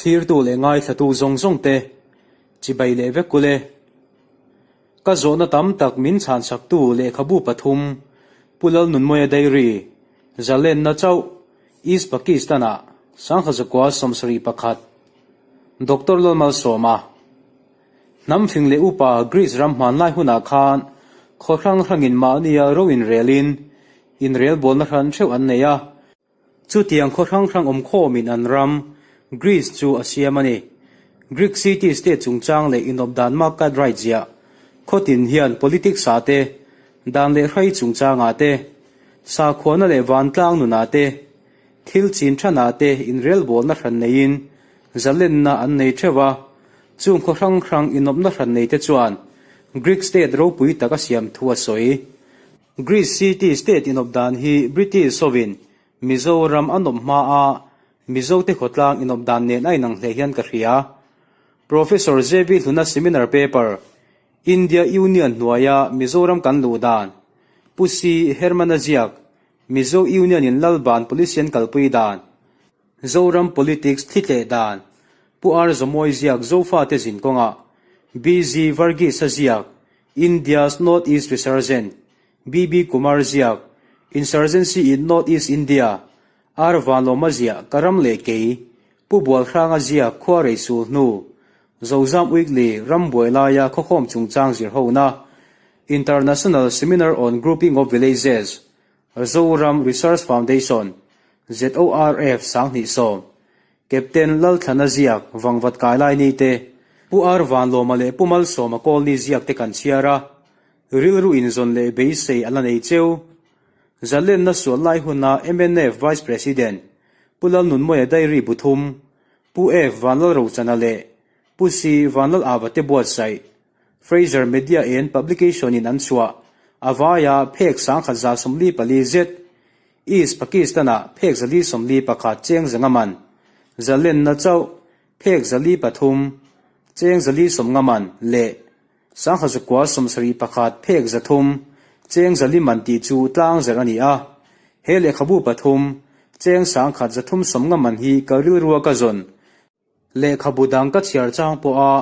Thlirtu leh ngaithlatu zawng zawng te chibai leh vek ule. Ka zawhna tam tak min chhansaktu lehkhabu pathum, Pu Lalnunmawia Diary, Zalenna chauh, East Pakistan-ah Sangkhazakua 71, Doctor Lalmalsawma. Hnam fing leh upa Greece ram hmanlai hunah khan khaw hrang hrangin mahnia ro inrelin inrelbawlna hran theuh an nei a. Chutiang khaw hrang hrang awmkhawmin an ram, Greece chu a siam a ni. Greek city state chungchang leh inawp dan mak kat right ziah. Khaw tin hian politics ah te, dan leh hrai chungchangah te, sakhuana leh vantlang nunah te, thil chin thanah te inrelbawlna hran neiin zalenna an nei theuh a. Chung khaw hrang hrang inawpna hran nei te chuan Greek state ropui tak a siam thu a sawi. Greece city state inawp dan hi British hovin Mizoram an awm hma a Mizote khawtlang inawp dan nen a inang hle hian ka hria. Professor JV Hluna seminar paper, India Union hnuaia Mizoram kan luh dan, Pu C. Hermana ziak, Mizo Union in Lalban Policy an kalpui dan, Zoram Politics thli tleh dan, Pu R. Zawmawi ziak Zofate zin kawngah, BZ Varghese a ziak India's North East Resurgent, BB Kumar ziak Insurgency in North East India, R. Vanlawma ziah Ka ram leh kei, Pu Bualhranga ziak Khua rei sul hnu, Zozam Weekly ram buai laia khawkhawm chungchang zir hona, International Seminar on Grouping of Villages, Zoram Research Foundation, ZORF, 2010, Captain Lalthlana ziak Vangvat kai lai ni te, Pu Ar Vanlawma leh Pu Malsawma Kawlni ziak te kan chhiar a, rilru inzawn leh beisei a la nei cheu. Zalenna sual lai huna mnf Vice President Pu Lalnunmawia Diary bu thum, Pu F Vanlalrochana leh Pu C Vanlal Ava te buatsaih Fraser Media and Publication in an chhuah a vaia phek 1144 zet East Pakistan-ah phek 441 cheng zanga man, zalenna chauh phek 403 cheng 450 man leh 1971 phek 300 cheng 400 man tih chu tlang zerh a ni a. He lehkhabu pathum cheng 1350 man hi ka rilrua ka zawn Lehkhabu dang ka chhiar chang pawha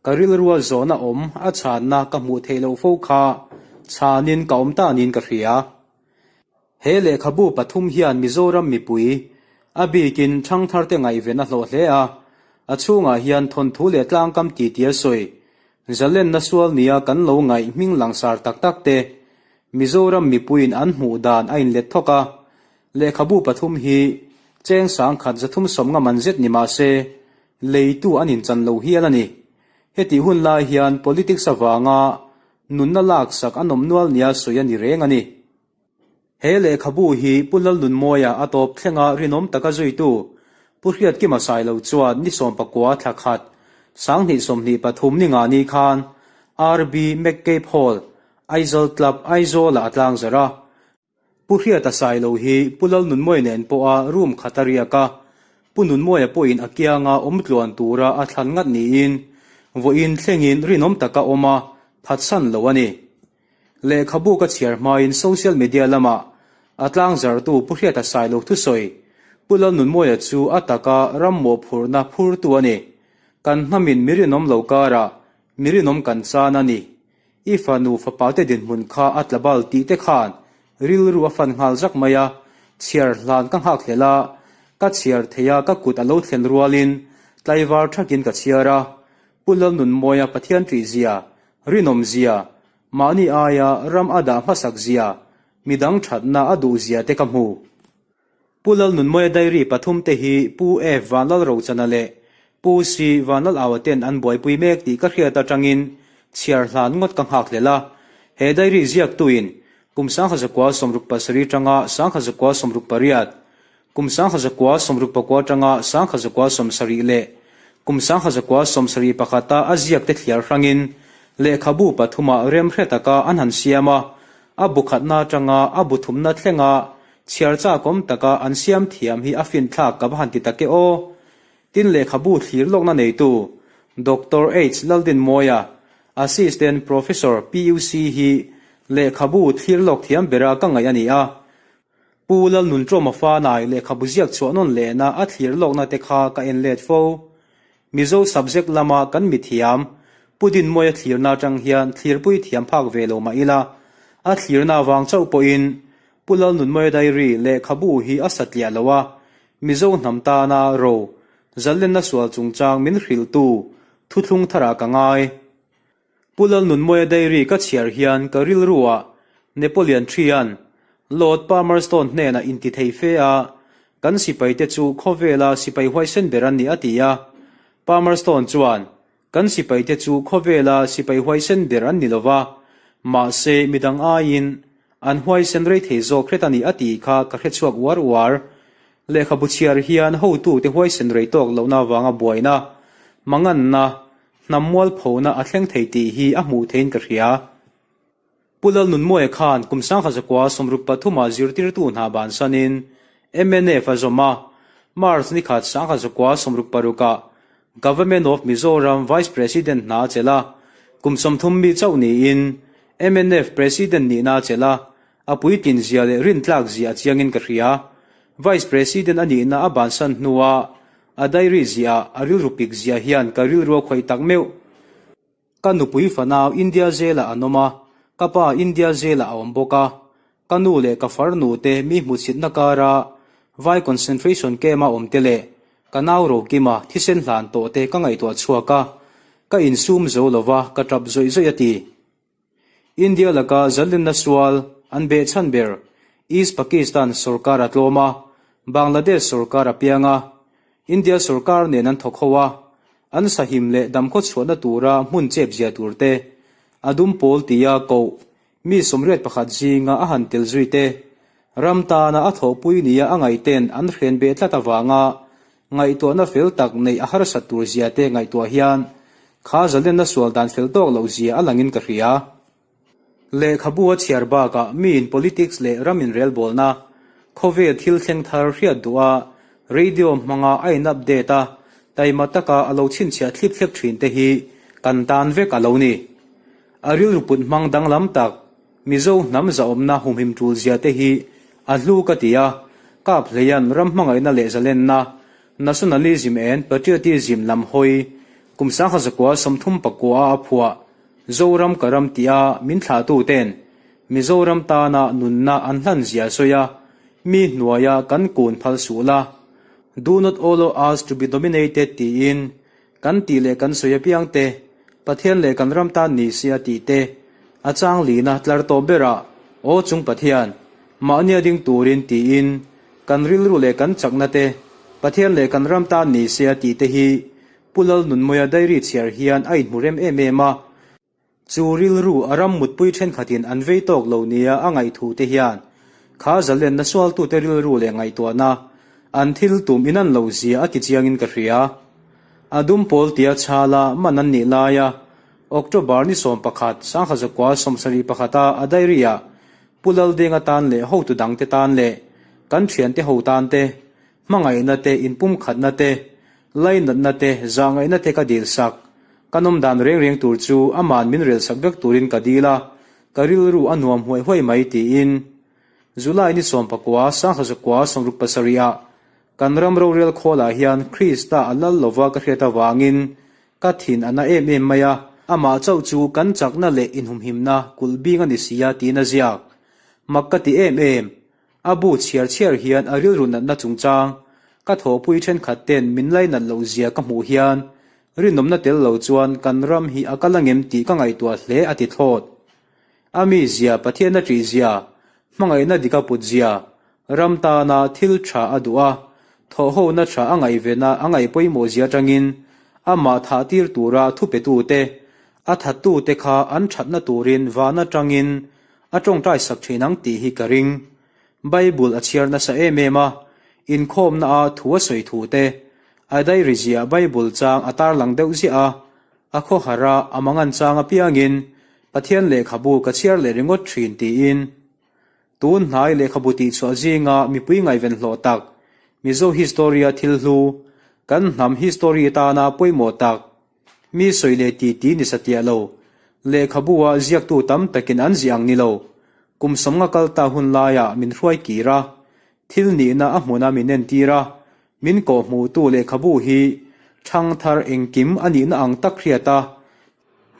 ka rilrua zawhna awm a chhanna ka hmuh theih loh fo kha chhanin ka awm ta niin ka hria. He lehkhabu pathum hian Mizoram mipui, a bikin thangtharte ngaihven a hlawh hle a, a chhungah hian thawnthu leh tlangkam titi a sawi. Zalenna sual nia kan lo ngaih hming langsar tak tak te Mizoram mipuiin an hmuh dan a inlet thawk a, Lehkhabu pathum hi cheng 1350 man zet ni mah se, leitu an inchan lo hial a ni. Hetih hun lai hian politics avanga nunna laksak an awm nual nia sawi a ni reng a ni. He lehkhabu hi Pu Lalnunmawia a tawp thlenga rinawm taka zuitu Pu Hriatkima Sailo chuan ni sawmpakua thla khat 2023 ni nga ni khan RB McCabe Hall, Aizawl Club, Aizawlah a tlangzarh a. Pu Hriata Sailo hi Pu Lalnunmawia nen pawha room khat a riak a, Pu Nunmawia pawhin a kianga awm tluan tura a thlan ngat niin vawiin thlengin rinawm taka awm a phatsan lo a ni. Lehkhabu ka chhiar hmain social media lamah a tlangzartu Pu Hriata Sailo thusawi Pu Lalnunmawia chu a taka ram mawhphurhna phurtu a ni. Kan hnamin mi rinawm lo karah mi rinawm kan chan a ni. I fanu fapate dinhmun kha a tla bal tih te khan rilru a fan nghal zak mai a, chhiar hlan ka nghak hlel a, ka chhiar thei a ka kut a lo thlen rualin tlaivar thakin ka chhiar a, Pu Lalnunmawia Pathian ṭih zia, rinawm zia, mahni aia ram a dah hmasak zia, midang ṭhatna a duh zia te ka hmu. Pu Lalnunmawia Diary pathum te hi Pu F Vanlalrochana leh Pu C Vanlalaua ten an buaipui mek tih ka hriat atangin chhiar hlan ngawt ka nghak hlel a. He diary ziaktuin kum 1967 tanga 1968, kum 1964 tanga 1970 leh kum 1971 a a ziak te thliar hrangin lehkhabu pathumah remhre taka an han siam a, a bu khatna atanga a bu thumna thlenga Chhiar chakawm taka an siam thiam hi a finthlak ka va han ti tak e aw. Tin lehkhabu thlir lawkna neitu Doctor H Laldinmawia, Assistant Professor PUC hi lehkhabu thlir lawk thiam bera ka ngaih a ni a. Pu Lalnunṭawma fanai lehkhabu ziak chhuah nawn lehna a thlir lawkna te kha ka en let fo. Mizo subject lama kan mithiam Pu Dinmawia thlirna atang hian thlirpui thiam phak ve lo mah ila, a thlirna avang chauh pawhin Pu Lalnunmawia Diary lehkhabu hi a satliah lo a, Mizo hnam tana ro zalenna sual chungchang min hrilhtu thuthlung tharah ka ngai. Pu Lalnunmawia Diary ka chhiar hian ka rilruah Napoleon Thrian, Lord Palmerston hnenah inti thei fe a, kan sipaite chu khawvela sipai huaisen ber an ni a ti a. Palmerston chuan, Kan sipaite chu khawvela sipai huaisen ber an ni lo va, mahse midang aiin an huaisen rei thei zawk hret a ni a tih kha ka hrechhuak uar uar. Lehkhabu chhiar hian hotute huaisen rei tawk lohna avanga buaina, manganna, Hnam mualphona a thleng thei tih hi a hmuh theiin ka hria. Pu Lalnunmawia khan kum 1963 ah zirtirtu hna bansanin mnf a zawm a, March ni khat 1966 ah Government of Mizoram Vice President hna a chelh a, kum 30 mi chauh niin mnf President nihna a chelh a, a puitlin zia leh rintlak zia a chiangin ka hria. Vice President a nihna a bansan hnua A diary ziah a rilru pik ziah hian ka rilru a khawih tak meuh. Ka nupui fanau India zelah an awm a, ka pa India zelah a awm bawk a. Ka nu leh ka farnu te mi hmuchhitna kara Vai concentration camp a awm te leh ka nau Rokima thisen hlan tawh te ka ngaihtuah chhuak a, ka insum zo lova ka tap zawih zawih a ti. India laka zalenna sual an behchhan ber East Pakistan sorkar a tlawm a, Bangladesh sorkar a piang a, India sorkar nen an thawk ho a, an sahim leh damkhaw chhuahna tura hmun chep zia tur te, a dum pawl tia koh mi 81 zinga a han tel zui te, ram tana a thawhpui nia a ngaihten an hren beh tlat avanga Ngaihtuahna fel tak neih a harsat tur zia te ngaihtuah hian kha zalenna sual dan fel tawk loh zia a langin ka hria. Lehkhabu a chhiar bakah miin politics leh ram inrelbawlna, khawvel thil thleng thar hriat duh a, radio hmanga a in update a, taima taka a lo chhinchhiah thlip thlep thin te hi kan tan vek a lo ni. A rilru put hmang danglam tak Mizo hnam zahawmna humhim tul zia te hi a hlu ka ti a, Kap hleian ram hmangaihna leh zalenna, nationalism and patriotism, lam hawi kum 1939 a phuah Zoram ka ram tia min thlahtu ten Mizoram tana nunna an hlan zia sawi a, mi hnuaia kan kun phal suh la, Do not allow us to be dominated tiin Kan tih leh kan sawi apiang te, Pathian leh kan ram tan ni sia tih te, a chang lihna tlar tawh berah, Aw chung Pathian, mahnia ding turin tiin, kan rilru leh kan chakna te, Pathian leh kan ram tan ni sia tih te hi Pu Lalnunmawia diary chhiar hian a inhmu rem em em a. Chu rilru a ram mutpui thenkhatin an vei tawk lo nia a ngaihthu te hian kha zalenna sualtute rilru leh ngaihtuahna an thil tum inan lo zia a ti chiangin ka hria. A dum pawl tia chhala man an nih laia October ni 11, 1971 a a diary-ah Pu Laldenga tan leh hotu dangte tan leh kan thiante ho tan te Hmangaihna te, inpumkhatna te, lainatna te, zahngaihna te ka dil sak. Ka nawm dan reng reng tur chu aman min rel sak vek turin ka dil a, ka rilru a nuam huai huai mai tiin. July ni 19, 1967 ah kan ram rorel khawlah hian Krista a lal lova ka hriat avangin ka thin a na em em mai a, amah chauh chu kan chakna leh inhumhimna kulh bing a ni si a tiin a ziak. Mak ka ti em em. A bu chhiar chhiar hian a rilru natna chungchang ka thawhpui thenkhat ten min lainat loh zia ka hmuh hian rinawmna tel lo chuan kan ram hi a kal angem tih ka ngaihtuah hle a ti thlawt. A mi zia Pathian a ṭih zia, hmangaihna dik a put zia, ram tana thil ṭha a duh a, thawhhona ṭha a ngaihvena a ngaih pawimawh zia aṭangin amah thah tir tura thupetute, a thattute kha an ṭhatna turin van aṭangin A tawngtai sak thin ang tih hi ka ring. Bible a chhiar nasa em em a, inkhawmna a thu a sawi thu te, a diary ziah Bible chang a tarlang deuh ziah a, a khawhar a, a mangan chang apiangin Pathian lehkhabu ka chhiar leh ringawt thin tiin. Tun hnai lehkhabu tihchhuah zinga mipui ngaihven hlawh tak, Mizo history-a thil hlu, kan hnam history tana pawimawh tak, Mi sawi leh ti ti ni satliah lo. Lehkhabu ah ziaktu tam takin an ziah ang ni lo. Kum sawmnga kal ta hun laiah min hruai kir a, thil nihna a hmuna min entir a, min kawhhmuhtu lehkhabu hi Ṭhangthar engkim a nihna ang tak hriat a,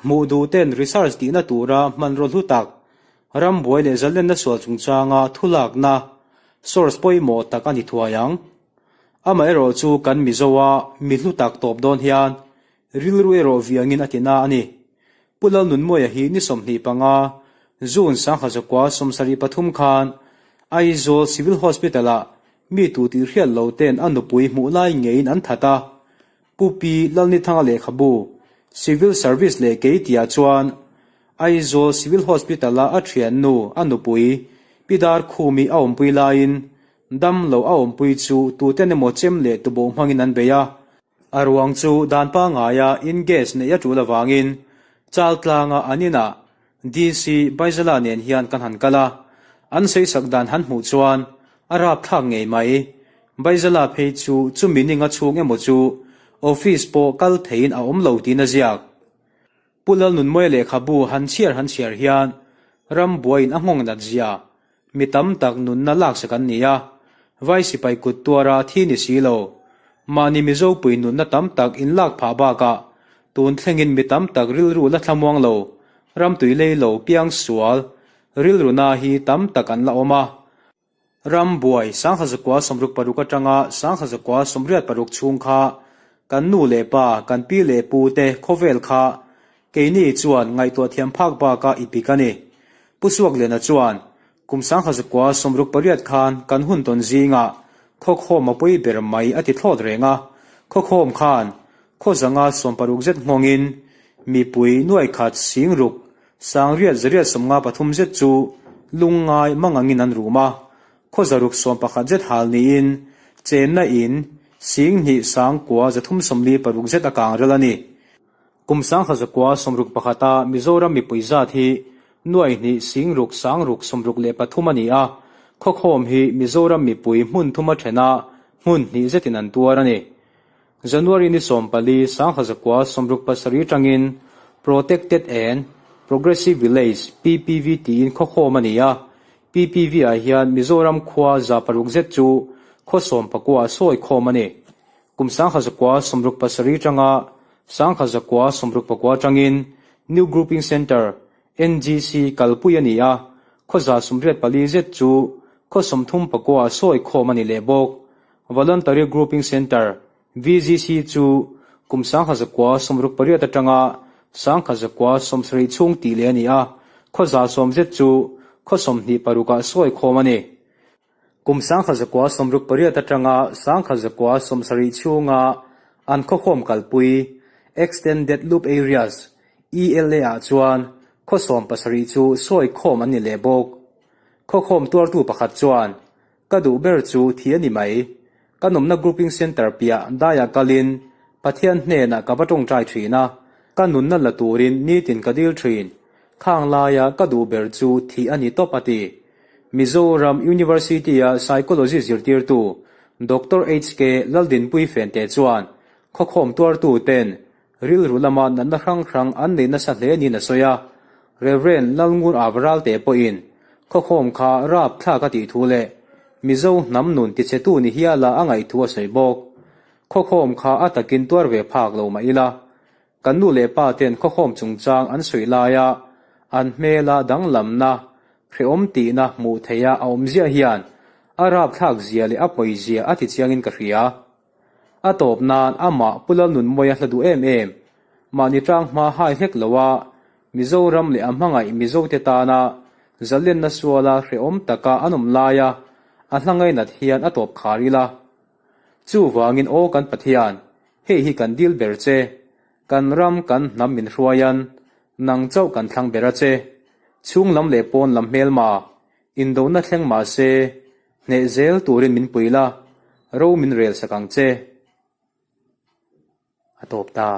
hmuh duh ten research tihna tura hmanraw hlu tak, rambuai leh zalenna sual chungchanga thulakna, source pawimawh tak a ni thuai ang. Amaherawh chu kan Mizoa mi hlu tak tawp dawn hian rilru erawh viangin a ti na a ni. Pu Lalnunmawia hi ni 25 June 1973 khan Aizawl Civil Hospital-ah mi tu tih hriat lo ten a nupui hmuh lai ngeiin an that a. Pu Pi Lalnithanga lehkhabu Civil Service leh kei tihah chuan Aizawl Civil Hospital-a a thiannu a nupui Pi Darkhumi a awmpui laiin dam lo a awmpui chu tuten emaw chem leh tuboh hmangin an bei a. A ruang chu dan pangaia in gas neih a tul avangin Chaltlanga an inah DC Baizala nen hian kan han kal a, an sawisak dan han hmuh chuan a rapthlak ngei mai. Baizala phei chu chumi ninga chhung emaw chu office pawh kal theiin a awm lo tiin a ziak. Pu Lalnunmawia lehkhabu han chhiar han chhiar hian rambuaiin a nghawng nat zia Mi tam tak nunna laksak an ni a, vai sipai kut tuara thi ni si lo. Mahni Mizopui nunna tam tak inlak phah bakah tun thlengin mi tam tak rilru la thlamuang lo, ramtui lei lo piang sual rilruna hi tam tak an la awm a. Ram buai 1966 atanga 1986 chhung kha kan nu leh pa, kan pi leh pu te khawvel kha Keini chuan ngaihtuah thiam phak baka i pik a ni. Pu Suakliana chuan, Kum 1968 khan kan hun tawn zingah khawkhawm a pawi ber mai a ti thlawt reng a. Khawkhawm khan khaw zanga sawmparuk zet nghawngin mipui nuaikhat singruk sangriat zariat sawmnga pathum zet chu lungngai mangangin an rum a. Khaw zaruk sawmpakhat zet hal niin chenna in singhnih sangkua zathum sawmli paruk zet a kang rel a ni. Kum 1961-a Mizoram mipui zat hi nuai hnih singruk sangruk 63 a ni a, khawkhawm hi Mizoram mipui hmun thuma thena hmun hnih zetin an tuar a ni. January ni 14 1967 tangin Protected and Progressive Village, PPV, tiin khawkhawm a ni a, PPV-ah hian Mizoram khua 600 zet chu khaw sawmpakua sawi khawm a ni. Kum 1967 tanga 1969 tangin New Grouping Centre, NGC, kalpui a ni a, khaw 84 zet chu khaw 34 sawi khawm a ni leh bawk. Voluntary Grouping Centre, VGC, chu kum 1968 atanga 1970 chhung tih leh a ni a, khaw 110 zet chu khaw 26 ah sawi khawm a ni. Kum 1968 atanga 1970 chhunga an khawkhawm kalpui Extended Loop Areas, ELA, ah chuan khaw 70 chu sawi khawm an ni leh bawk. Khawkhawm tuartu pakhat chuan, Ka duh ber chu thi a ni mai. Ka nawmna Grouping Centre piah daiah kalin Pathian hnenah ka va tawngtai thin a, ka nunna la turin nitin ka dil thin. Khang laia ka duh ber chu thih a ni tawp a ti. Mizoram University-a Psychology zirtirtu Doctor HK Laldinpui Fente chuan khawkhawm tuartu ten rilru lama natna hrang hrang an nei nasa hle niin a sawi a. Rev. Lalngur Avralte pawhin khawkhawm kha rapthlak a tih thu leh Mizo hnam nun tichhetu ni hiala a ngaih thu a sawi bawk. Khawkhawm kha a takin tuar ve phak lo mah ila, Kan nu leh pa ten khawkhawm chungchang an sawi laia an hmela danglamna, hrehawm tihna hmuh theiha a awm ziah hian a rapthlak zia leh a pawi zia a ti chiangin ka hria. A tawp nan amah Pu Lalnunmawia hla duh em em, mahni tang hma hai hlek loa Mizoram leh a hmangaih Mizote tana zalenna suala hrehawm taka an awm laia a hla ngainat hian a tawp khar ila. Chuvangin aw kan Pathian, hei hi kan dil ber che, kan ram kan hnam min hruaian, nang chauh kan thlang ber a che. Chhung lam leh pawn lam hmelma, indona thleng mah se, hneh zel turin min pui la, ro min rel sak ang che. A tawp ta.